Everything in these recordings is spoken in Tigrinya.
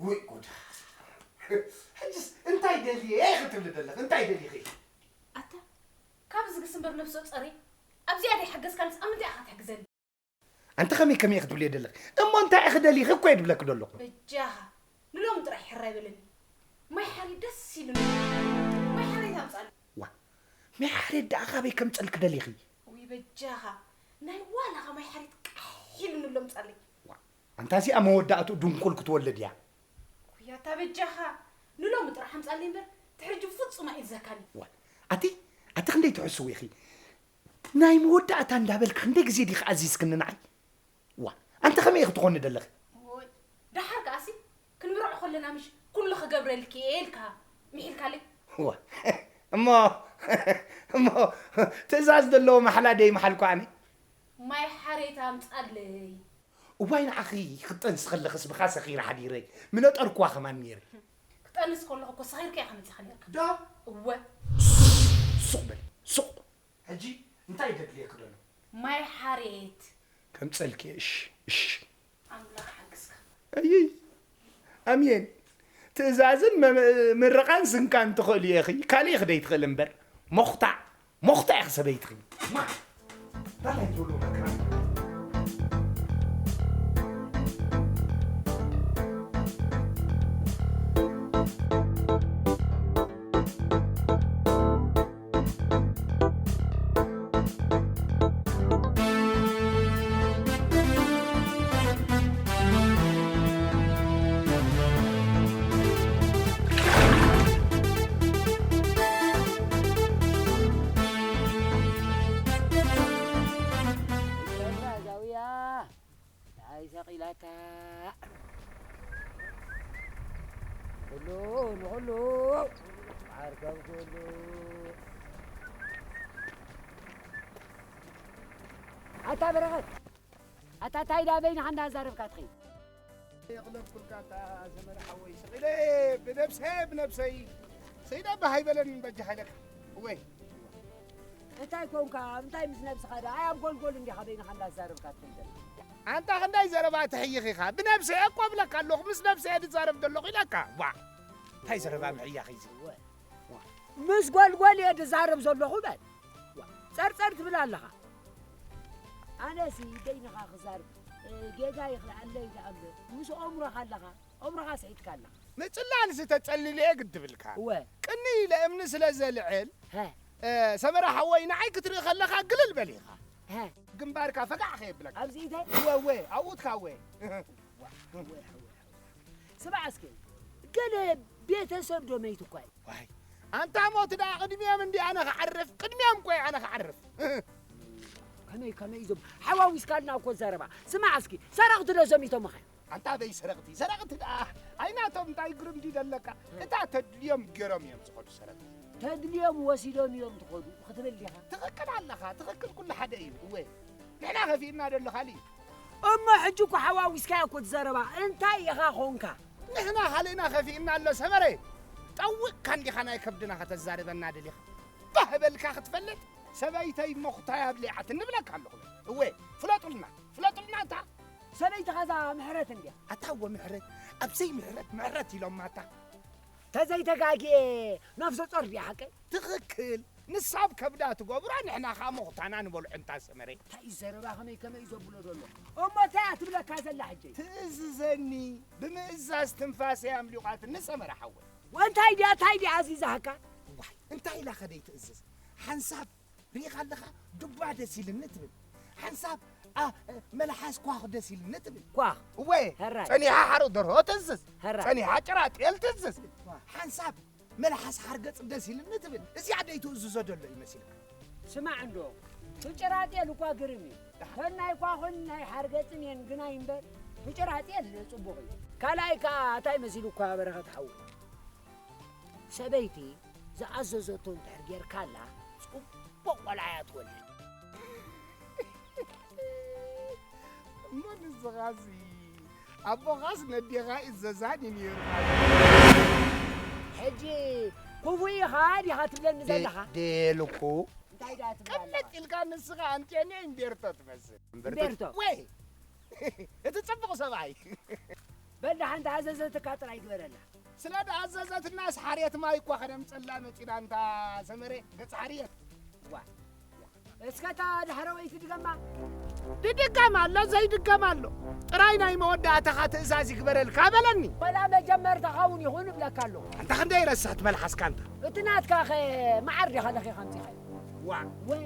ወይ ጉድ። ሕጅስ እንታይ ደልየ ክትብሊ ደለኽ? እንታይ ደሊኺ? ኣታ፣ ካብ ዝግስ እምበር ነብሰ ጾር እየ። ኣብዚኣ ደይ ሓገዝካንስ ኣብ ምንታይ ኢኻ ትሕግዘኒ? ኣንተ ከመይ ከመይ ክትብልዮ ደለኺ? እሞ እንታይ ኢኺ ደሊኺ እኮ እየ ድብለኪ ደለኹ። በጃኻ፣ ንሎሚ ጥራሕ ሕራይ በለኒ። ማይ ሓሪት ደስ ኢሉኒ። ማይ ሓሪት ኣምጻሉ። ዋ፣ ማይ ሓሪት ደኣ ካበይ ከምጸልኪ ደሊኺ? ውይ በጃኻ፣ ናይ ዋላኻ ማይ ሓሪት ቃሕ ኢሉኒ ኣሎ ምጻለይ። ዋ፣ ኣንታ እዚኣ መወዳእትኡ ድንኩል ክትወልድ እያ። ውይ ኣታ በጃኻ፣ ንሎሚ ጥራሕ ኣምጻለይ እምበር፣ ትሕርጂ ፍጹም ኣይእዘካን እዩ። ዋ፣ ኣቲ፣ ኣቲ ክንደይ ትሕስዊ ኢኺ? ናይ መወዳእታ እንዳበልካ ክንደይ ግዜ ዲኻ ኣዚዝክኒ ንዓይ? ዋ፣ ኣንተ ከመይ ኢኺ ትኾኒ ደለኺ? ኦይ፣ ደሓር ከኣሲ ክንምርዖ ከለና ምሽ ኩሉ ክገብረልኪ እየ ኢልካ ምሒልካለይ? ዋ፣ እሞ፣ እሞ ትእዛዝ ዘለዎ ማሕላ ደይ መሓልኩ ኣነ? ማይ ሓሬታ ኣምጻለይ። እዋይ ንዓኺ ክጠንስ ከለኽስ ብኻ ሰኺረ ሓዲረ ምነጠርኩዋ ከማን ነይረ። ክጠንስ ከለኹ እኮ ሰኺርካ ኢኻ መጺኻ ነርካ። ዶ? እወ። ሱቕ በል፣ ሱቕ። ሕጂ እንታይ ደድልየኪ ደሎ? ማይ ሓሬት። ከምጸልኪ፣ እሽ፣ እሽ። ኣምላኽ ሓግዝካ። ኣይይ፣ ኣሜን። ትእዛዝን መ-፣ ምርቓን ስንካን ትኽእልዮ ኢኺ። ካልእ ኢኺ ደይትኽእሊ እምበር። ሞኽታዕ፣ ሞኽታዕ ኢኺ ሰበይትኺ። ማ-፣ እንታይ ትብሉ መከራ? ዛውያ። እንታይ ሰቒላታ? ኩሉ ንኹሉ ዓርከብ ኩሉ። ኣታ በረኸት፣ ኣታ ታይ ዳ በይንኻ እንዳዛረብካ ትኸይድ? የቕለልኩልካ ኣታ ሰመረ ሓወይ፣ ስቕ ኢለ ብነብሰ ብነብሰይ ሰይዳ ባህ ኣይበለን በጃኻ ኢለካ። እወይ። እንታይ ኮንካ? እንታይ ምስ ነብስኻ ደኣ? ኣይ ኣብ ጎልጎል እንዲኻ በይንኻ እንዳዛረብካ ትኸይድ ዘለኻ። ኣንታ ክንደይ ዘረባ ትሕይኽ ኢኻ? ብነብሰይ እኮ እብለካ ኣለኹ፣ ምስ ነብሰይ እየ ዝዛረብ ዘለኹ ኢለካ። ዋ፣ እንታይ ዘረባ ምሕያኽ እዩ እዚ? እወ። ምስ ጎልጎል እየ ዝዛረብ ዘለኹ በል። ዋ፣ ጸርጸር ትብል ኣለኻ። ኣነሲ በይንኻ ክዛረብ፣ እ፣ ጌጋ ይኽልኣለይ ደኣ እምበር፣ ምስ ኦምሮኻ ኣለኻ። ኦምሮኻ ስሒትካ ኣለኻ። ምጽላልሲ ተጸሊለ እየ ግድብልካ። እወ። ቅንይ ኢለ እምኒ ስለ ዘልዕል፣ ሀ። እ፣ ሰመረ ሓወይ ንዓይ ክትርኢ ከለኻ ግልል በል ኢኻ። ሀ። ግንባርካ ፈጋዕ ከየብለካ። ኣብዚ ኢደይ? እወ፣ እወ፣ ኣብኡትካ እወ። እወ፣ እወ፣ እወ። ስማዕ እስኪ፣ ገለ ቤተሰብ ዶ መይቱ እኳ እዩ? ዋይ፣ ኣንታ ሞት ደኣ ቅድሚኦም እንዲ ኣነ ክዓርፍ፣ ቅድሚኦም እኮ እየ ኣነ ክዓርፍ። ከመይ፣ ከመይ እዞም ሓዋዊስካልና እኮ ዘረባ። ስማዕ እስኪ፣ ሰረቕቲ ዶ ዘሚቶምኻ? ኣንታ በይ ሰረቕቲ፣ ሰረቕቲ ደኣ ኣይናቶም እንታይ ግርምዲ ደለካ? እታ ተድልዮም ገይሮም እዮም ዝኸዱ ሰረቕቲ። ተድልዮም ወሲዶም እዮም ዝኸዱ ክትብል ዲኻ? ትኽክል ኣለኻ፣ ትኽክል ኩሉ ሓደ እዩ። እወ፣ ንሕና ከፊእና ደሎ ካልእ እዩ። እሞ ሕጂ እኮ ሓዋዊስካዮ እኮ እቲ ዘረባ። እንታይ ኢኻ ኾንካ? ንሕና ካልእና ከፊእና ኣሎ ሰመረ። ጠዊቕካ እንዲኻ ናይ ከብድና ከተዛርበና ደሊኻ? ባህ በልካ ክትፈልጥ ሰበይተይ ሞኽታይ ኣብሊዓትኒ እብለካ ኣለኹ። እወ፣ ፍለጡልና፣ ፍለጡልና ኣታ። ሰበይትኻ እዛ ምሕረት እንድያ። ኣታ እወ ምሕረት፣ ኣብ ዘይምሕረት ምሕረት ኢሎማ ኣታ። ተዘይተጋግየ ነፍሰ ጾር ድያ ሓቀይ? ትኽክል። ንሳ ኣብ ከብዳ ትገብሮ፣ ንሕና ኸኣ ሞኽታና ንበልዖ እንታ ሰመረ። እንታይ እዩ ዘረባ ከመይ ከመይ እዩ ዘብሎ ዘሎ? እሞ እንታይ እያ ትብለካ ዘላ ሕጂ? ትእዝዘኒ፣ ብምእዛዝ ትንፋሰይ ኣምሊቋትኒ ሰመረ ሓወይ። ወንታይ ድያ፣ እንታይ ድያ ኣዚዛካ? ዋይ፣ እንታይ ኢላ ከ ደይትእዝዝ? ሓንሳብ ርኢኻ ኣለኻ? ዱባ ደስ ኢልኒ ትብል። ሓንሳብ፣ ኣ፣ መልሓስ ኳኽ ደስ ኢልኒ ትብል። ኳኽ? እወ፣ ሕራይ። ጸኒሓ ሓሮ ደርሆ ትእዝዝ። ሕራይ። ጸኒሓ ጭራ ጤል ትእዝዝ። ኳኽ። ሓንሳብ መልሓስ ሓርገጽ ደስ ኢልኒ ትብል። እዚኣ ደይትእዝዞ ደሎ ይመሲልካ? ስማዕ እንዶ፣ እቲ ጭራ ጤል እኳ ግርም እዩ። ተን ናይ ኳኽን ናይ ሓርገጽን እየን ግናይ እምበር፣ እቲ ጭራ ጤል ጽቡቕ እዩ። ካልኣይ ከኣ እንታይ መሲሉ እኳ በረኸት ሓው? ሰበይቲ ዝኣዘዘቶ እንድሕር ጌርካላ፣ ጽቡቕ ቆልዓ እያ ትወልድ። እሞ ንስኻሲ ኣቦኻስ ነዴኻ ይእዘዛን እዩ ነይሩ ማለት እዩ። ሕጂ ክፉእ ኢኻ ዲኻ ትብለኒ ደ-፣ ዘለኻ? ደየልኩ። እንታይ ደኣ ትብላ ኣለኻ? ቅልጥ ኢልካ ንስኻ ኣንቴኔ እምቤርቶ ትመስል። እምቤርቶ? ወይ! እቲ ጽቡቕ ሰብኣይ። በል ደሓን ተኣዘዘትካ ጥራይ ግበረላ። ስለ ደኣዘዘትናስ ሓርየት ማይ እኳ ከነምጸላ መጺና እንታ ሰመረ ገጽ ሓርየት። ዋ። እስከ እታ ዳሕረወይቲ ድገማ። ድድገም ኣሎ ዘይድገም ኣሎ። ጥራይ ናይ መወዳእታኻ ትእዛዝ ይግበረልካ በለኒ። ወላ መጀመርታኻ እውን ይኹን እብለካ ኣለኹ። ኣንታ ክንደይ ረሳሕቲ መልሓስካ ኣንታ። እቲ ናትካኸ መዓር ዲኻ ለኺኻ ኣምጺኻዮ? ዋ። ወይ።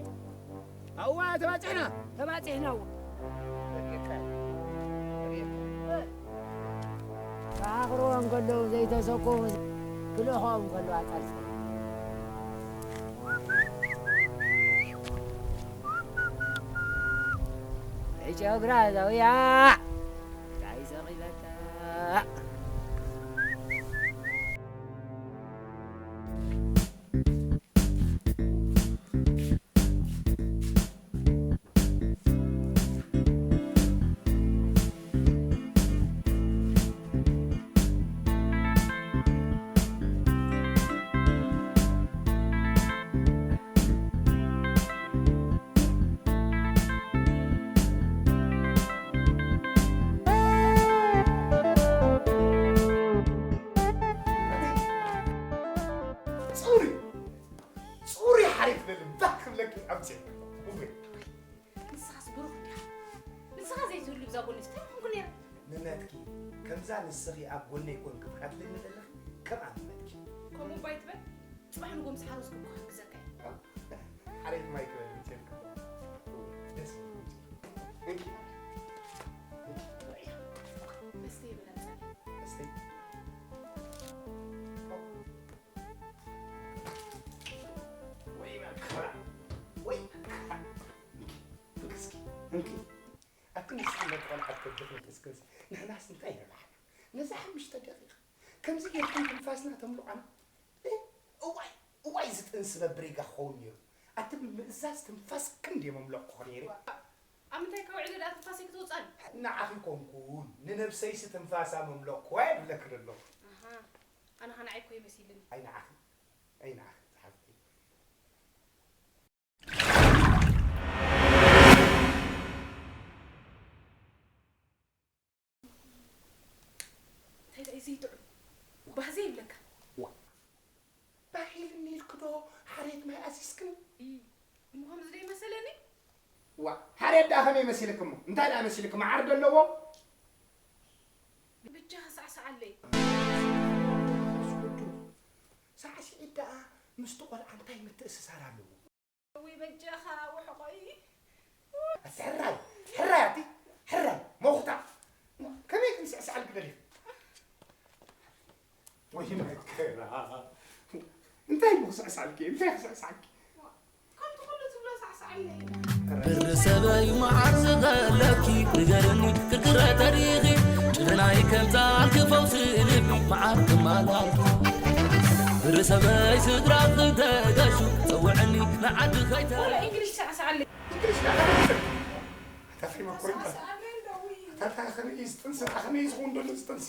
ኣዋ ተባጺሕና። ተባጺሕና እውን። ክዓቕርቦም ከለዉ ዘይተሰክፉ ክልእኽኦም ከለዉ ኣጻጽ። ጨጉራ ዘውያ ታይ ዘቒበታ። ጽሩይ፣ ጽሩይ ሓሪፍ በሊ፣ ባህ ክብለኪ ኣምጽኤ። እወ። ንስኻስ ብሩኽ እንዲኻ። ንስኻ ዘይትህሉ ብዛ ጎኒ እንታይ ምኾንኩ ነይረ? ንነትኪ፣ ከምዛ ንስኺ ኣብ ጎነይ ኮንኪ ትኸትልኒ ዘለኺ፣ ከምኣ ንመትኪ። ከምኡ እባ ኣይትበል። ጽባሕ ንጎ ምስ ሓረስኩ እኮ ክሕግዘካ እየ። ሓሬት ማይ ክበል ምጽልካ። ደስ ይብል። እንኪ። እንኪ። መስተይ ብላ ጸ- መስተይ። ወይ መከራ። ወይ መከራ። እንኪ። እንኪ። ኣቲ ንስኺ ነቲ ቆልዓ ትከብድኺ ንክስክስ፣ ንሕናስ እንታይ ረባሕና? ነዛ ሓሙሽተ ደቂቕ ከምዚ ጌርኩም ትንፋስና ተምልቋና? እ፣ እዋይ፣ እዋይ፣ እዚ ጥንሲ በብሪጋ ክኸውን ነይሩ። ኣቲ ብምእዛዝ ትንፋስክን ድየ መምለቕኩኹ ነይረ? ኣብ ምንታይ ከውዕለ ደኣ ትንፋሰይ ክተውጻኒ? ንዓኺ ኮንኩን፣ ንነብሰይሲ ትንፋሳ መምለቕኩዋ እየ ዝብለኪ ዘለኹ። ኣሃ፣ ኣነ ኸ ንዓይ እኮ ይመሲልኒ። ኣይ ንዓኺ፣ ኣይ ንዓኺ ዝሓፍተይ። እንታይ ደኣ እዩ ዘይጥዑም? ባህ ዘይብለካ? ዋ። ባህ ኢልኒ ኢልኪ ዶ ሓሬት ማይ ኣዚዝክኒ? እ፣ እሞ ከምዚ ዶ ይመሰለኒ? ዋ፣ ሓሬት ደኣ ከመይ መሲልኪ እሞ? እንታይ ደኣ መሲልኪ? መዓር ዶ ኣለዎ? ብጃኻ ሳዕሳዓለይ። መንፈስ ቅዱስ። ሳዕስዒት ደኣ ምስቲ ቆልዓ እንታይ ምትእስሳር ኣለዎ? ወይ በጃኻ ውሕቆይ። ኣቲ ሕራይ፣ ሕራይ ኣቲ፣ ሕራይ፣ መኹታ። ከመይ ክንስዕስዓልኪ ደሊኺ? ወይ መከራ። እንታይ እሞ ክስዕስዓልኪ? እንታይ ክስዕስዓልኪ? ከምቲ ኩሉ ትብሎ ሳዕሳዓለይ። ብሪ ሰበይ መዓር ዝቐለብኪ ንገርኒ ክርክረ ተሪኺ ጭደናይ ከምፃልኪ ፈውሲ ልቢ መዓር ክማላልኪ ብሪ ሰበይ ስድራ ክተገሹ ፀውዕኒ ንዓዲ ከይተ ወላ እንግሊዝ ሳዕሳዓለይ። እንግሊዝ ሳዕሳዓለይ። ኣታ ከመይ እዩ ዝጥንሲ? ኣታ ከመይ እዩ ዝኸውን ዘሎ እዚ ጥንሲ?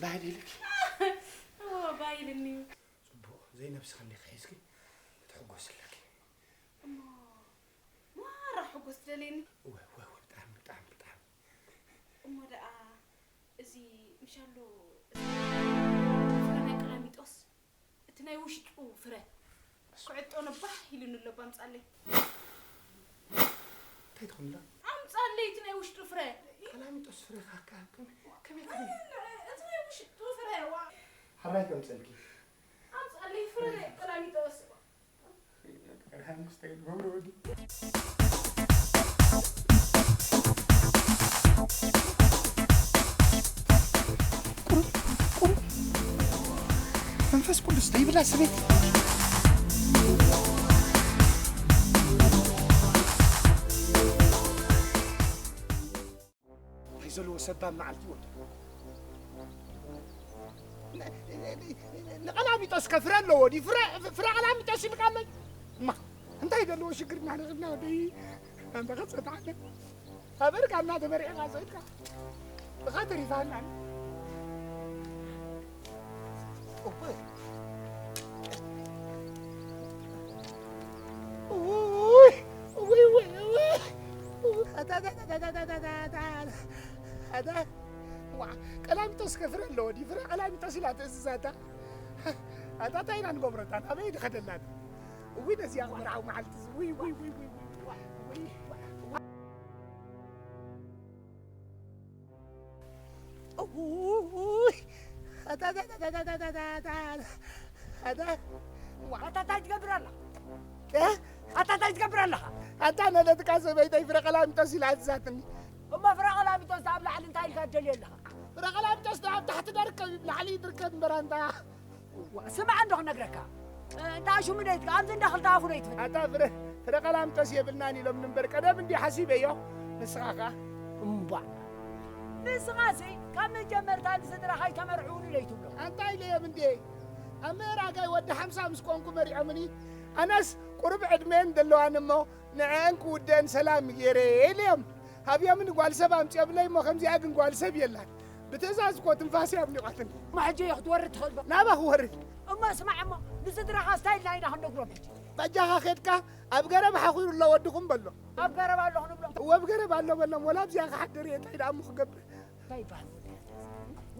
ባህል ኢልኪ። እዎ፣ ባህል እኒ። ጽቡቕ፣ ዘይነብስኺ እንዲኺ ሒዝኪ ክትሕጎሲ ኣለኪ። እሞ፣ ማራ ሕጎስ ትደልየኒ? እወ፣ እወ፣ እወ፣ ብጣዕሚ፣ ብጣዕሚ፣ ብጣዕሚ። እሞ ደኣ፣ እዚ ምሻሎ፣ እዚ ፍረ ናይ ቀላሚጦስ፣ እቲ ናይ ውሽጡ ፍረ፣ ክዕጦ ነባህ ኢሉኒ ኣሎ፣ ባምጻለይ። እንታይ ትኾን ኢላ? ኣምጻለይ እቲ ናይ ውሽጡ ፍረ። ቀላሚጦስ ፍረ ካካ፣ ከመይ፣ ከመይ፣ ከመይ? እቲ ናይ ውሽጡ ፍረ፣ ዋ። ሓራይ ከምጸልኪ። ኣምጻለይ ፍረ ቀላሚጦስ። መንፈስ ቅዱስ ዘይብላ ሰበይቲ። ሰባብ መዓልቲ ወዲ ንቀላሚጦስ ከፍረ ኣለዎ ድዩ? ፍረ ፍረ ቀላሚጦስ ኢልካ ኣለይ እማ እንታይ ዘለዎ ሽግር ኢና ንኽና ወደይ ኣንተ ከጸታለ ኣበርካ እና ተመሪዕካ ሰይድካ እኻ ተሪፋና እወ ቀላሚጦስ ከፍረ ኣለዎ ድዩ ፍረ ቀላሚጦስ ኢላ ትእዝዛታ ኣታ እንታይ ኢና ንገብረታ ናበይ ድኸደላና እዊ ነዚኣ መርዓዊ መዓልቲ ውይ ውይ ውይ ውይ ውይ ውይ ኣታ እንታይ ትገብር ኣላ ኣታ እንታይ ትገብር ኣለኻ ኣታ ነለትካ ሰበይተይ ፍረ ቀላሚጦስ ኢላ ኣዝዛትኒ እሞ ፍረ ቀላሚጦስ ኣብ ላዕሊ እንታይ ኢልካ ትደልዮ ኣለኻ ፍረ ቀላሚጦስ ኣብ ታሕቲ ደርከብ ላዕሊ ይድርከብ እምበር ኣንታ ስማዕ እንዶ ክነግረካ እንዳ ሽሙ ደይትካ ኣብዚ እንዳ ክልተ ኣፉ ደይትብል ኣታ ፍረ ፍረ ቀላምጦስ የብልናን ኢሎም እምበር ቀደም እንዲ ሓሲበዮ ንስኻ ኸ እምቧ ንስኻሲ ካብ መጀመርታ ንስድራኻ ኣይተመርዕውን ኢለ ይትብሎ ኣንታ ኢለዮም እንዴ ኣብ ምእራጋይ ወዲ ሓምሳ ምስ ኮንኩ መሪዖምኒ ኣነስ ቁሩብ ዕድመን ዘለዋን እሞ ንዐአን ክውደአን ሰላም ገይረ ኢለዮም ሃብዮምኒ ጓል ሰብ ኣምፅኦምለይ እሞ ከምዚኣ ግን ጓል ሰብ የላን ብትእዛዝ እኮ ትንፋሰይ ኣብሊቓትኒ እሞ ሕጂ እየ ክትወርድ ትኽእል ዶ ናባ ክወርድ እሞ ስማዕ እሞ ንስድራኻ ስታይልና ኢና ክንነግሮም ሕጂ በጃኻ ኸድካ ኣብ ገረብ ሓኹሩ ኣሎ ወድኹም በሎ ኣብ ገረብ ኣሎ ክንብሎ እወ ኣብ ገረብ ኣሎ በሎም ወላ ኣብዚኣ ክሓድር እየ እንታይ ደኣ እሞ ክገብር እንታይ ይበሃል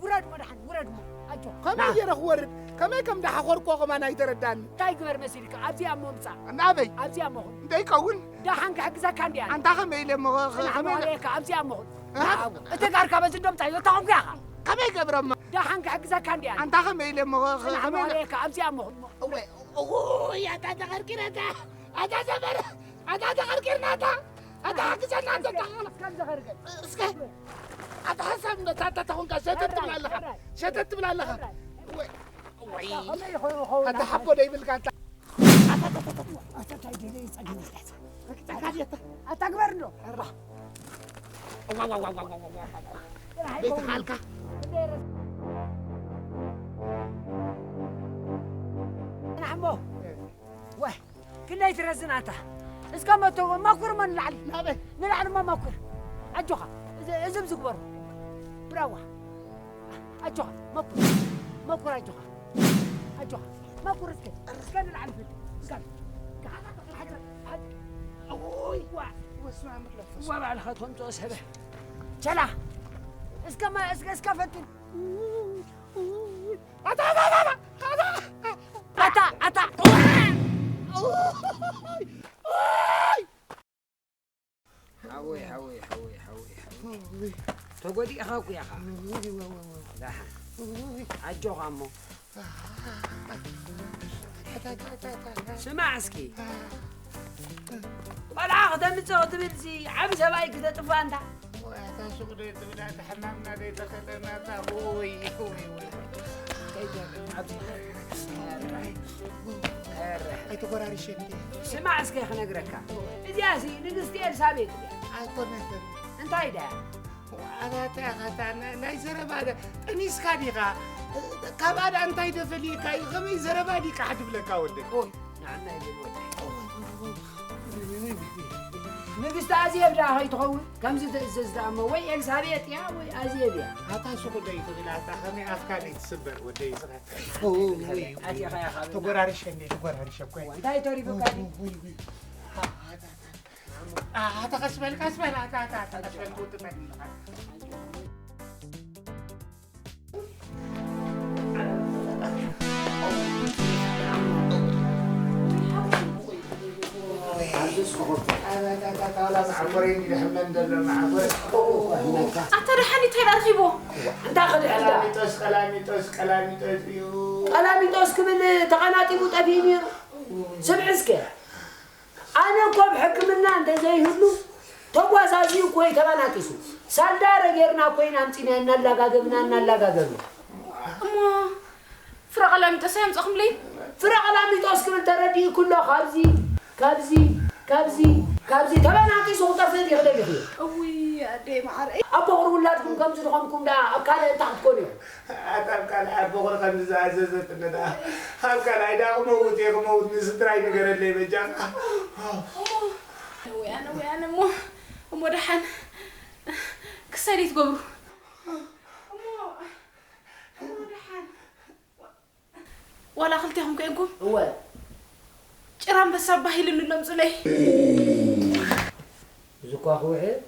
ውረድ እሞ ደሓን ውረድ እሞ ኣጆ ከመይ ገይረ ክወርድ ከመይ ከም ደሓኾርኮ ከማን ኣይተረዳኒ እንታይ ግበር መሲልካ ኣብዚኣ እሞ ምፃእ ናበይ ኣብዚኣ እሞ ኹን እንታይ ይከውን ደሓን ክሕግዘካ እንዲያ ኣንታ ከመይ ኢለ እሞ ጽናሕ ከመይ መዋለየካ ኣብዚኣ እሞ ኹን እቲ ጋርካ በዚ እንዶ ምፃእ እዮ ተኾንኩ ያኻ ከመይ ገብረ እሞ ደሓን ክሕግዘካ እንዲያ ኣንታ ከመይ ኢለ እሞ ጽናሕ መዋለየካ ኣብዚኣ እሞ ኹን እወ እወ ኣታ ተኸርኪረታ ኣታ ዘመረ ኣታ ተኸርኪርናታ ኣታ ሓግዘና ኣታ ተኸርኪር እስከ ኣታ ሓሳብ እንዶ ታታ ተኾንካ ሸተት ትብላ ኣለኻ ሸተት ትብላ ኣለኻ ወይ ወይ ኣታ ሓቦ ደይብልካ ኣታ ኣታ ግበር እንዶ ቤትኻ ኣልካ ናሕሞ ወይ ክንደይ ትረዝን ኣታ እስከ መቶ መኩር መ ንላዕሊ ናበይ ንላዕሊ መ መኩር ኣጆኻ እዚ- እዚ ብዝግበሩ ብራዋ ኣጆኻ መኩር መኩር ኣጆኻ ኣጆኻ መኩር እስከ እስከ ንላዕሊ ፍል እስከ ዋ ባዕልኻ ተምፅኦ ሰበ ቸላ እስከ መ- እስከ እስከ ፈትን ኣታ ኣታ ኣታ ኣታ ኣታ ኣታ ሓወይ ሓወይ ሓወይ ሓወይ ሓወይ ተጎዲእኻ እኮ ኢኻ ዳሓ ኣጆኻ እሞ ስማዕ እስኪ ቆልዓ ክተምፅእ ክትብል ሲ ዓብ ሰብኣይ ክተጥፋ እንታ ኣታ ሱቕ ዶ ትብል ኣታ ሕማምና ዶ ተኸለና ኣታ ወይ ወይ ወይ ኣይተጎራርሸ እንዴ ስማዕ እስከ ክነግረካ እዚኣሲ ንግስቲ ኤልሳቤጥ እያ ኣይኮነትን እንታይ ዳ ኣታ እንታይ ኢኻ ናይ ዘረባ ጠኒስካ ዲኻ ካብኣ ዳ እንታይ ደፈልየካ እዩ ከመይ ዘረባ ዲካ ሓድብለካ ወደይ ንዓና ይብል ወደይ ንግስቲ ኣዜብ ደኣ ከይትኸውን ከምዚ ትእዝዝ ደኣ እሞ ወይ ኤልሳቤጥ እያ ወይ ኣዜብ እያ ኣታ ሱቕ ደይ ትብል ኣታ ከመይ ኣፍካ ደይ ትስበር ወደይ ዝኸ ኣቲኻ ኢኻ ተጎራርሸ እንዴ ተጎራርሸ እኮ እንታይ ተሪፉካ ድዩ ኣታ ቀስ በል ቀስ በል ኣታ ኣታ ቀስ በል ትውጥጠን ኣታ ደሓን እንታይ ኣርኪቦ እንታይ ክድሕል ቀላሚጦስ ቀላሚጦስ ቀላሚጦስ እዩ ቀላሚጦስ ክብል ተቐናጢቡ ጠፊኡ ነይሩ ስምዒ እስከ ኣነ እኮ ኣብ ሕክምና እንተዘይህሉ ተጓሳዚኡ እኮ እዩ ተቐናጢሱ። ሳልዳረ ጌርና እኮ ኢና ኣምፂና እናላጋገብና እናላጋገብና። እሞ ፍረ ቀላሚጦስ ኣየምፀኹምለይ? ፍረ ቀላሚጦስ ክብል ተረዲእኩ ኣሎ ካብዚ ካብዚ ካብዚ ካብዚ ተቐናጢሱ ክጠፍእ ድዩ ክደሊ ክብል። እውይ ኣደይ መዓረይ። ኣብ በቕሪ ውላድኩም ከምዚ ዝኾንኩም ደኣ ኣብ ካልእ እንታይ ክትኮኑ እዮም? ኣታ ኣብ ካልእ ኣብ በቕሪ ከምዚ ዝኣዘዘትኒ ደኣ ኣብ ካልኣይ ደኣ ክመውት እየ ክመውት ንስድራይ ንገረለይ በጃኻ። ነወያነ ወያነ እሞ እሞ ደሓን ክሳይ ትገብሩ እሞ እሞ ደሓን ዋላ ክልቴኹም ኮይንኩም እወ ጭራ ኣንበሳ ባህ ኢሉኒ ኣሎ ምፅለይ። እዚ እኳ ክውሕድ